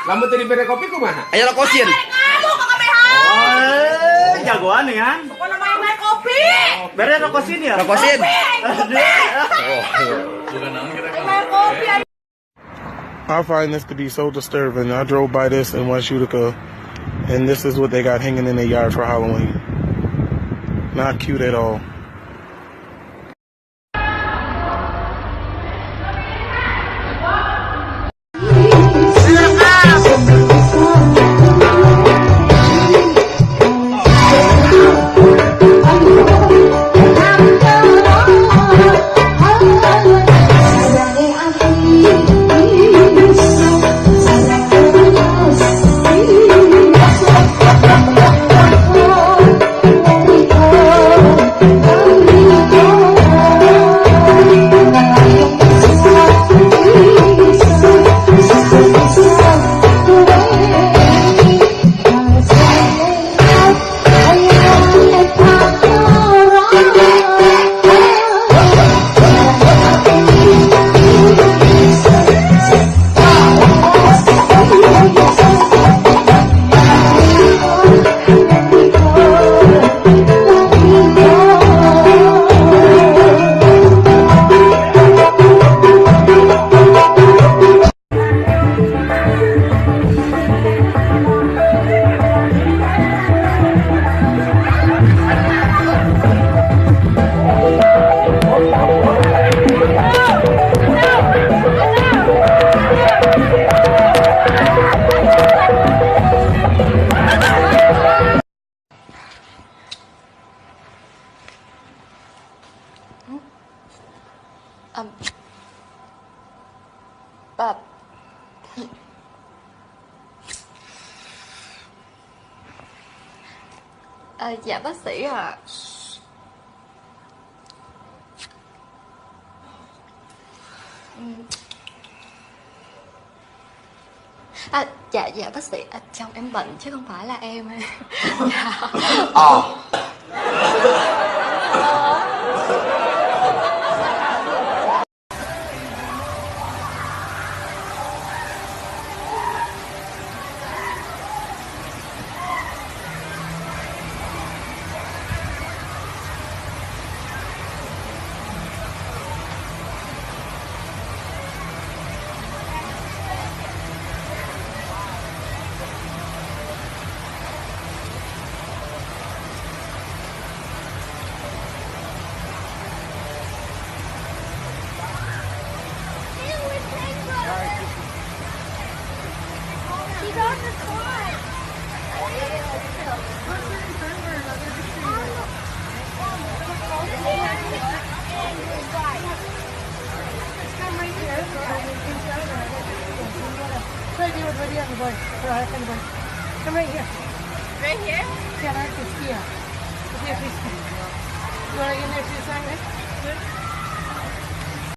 Lamun teu dibere kopi kumaha? Aya rokosin. Ngamuk ka kabehan. Oh, jagoan ya. Pokona mah mere kopi. Bere rokosin ya? Rokosin. Oh, bukan naon kira-kira. Mere kopi. I find this to be so disturbing. I drove by this in West Utica, and this is what they got hanging in their yard for Halloween. Not cute at all. Bab. À, dạ bác sĩ ạ. À, dạ dạ bác sĩ, à, chồng em bệnh chứ không phải là em. Dạ. Come right here. Right here? Yeah, that's here. You want to get in there too, Simon?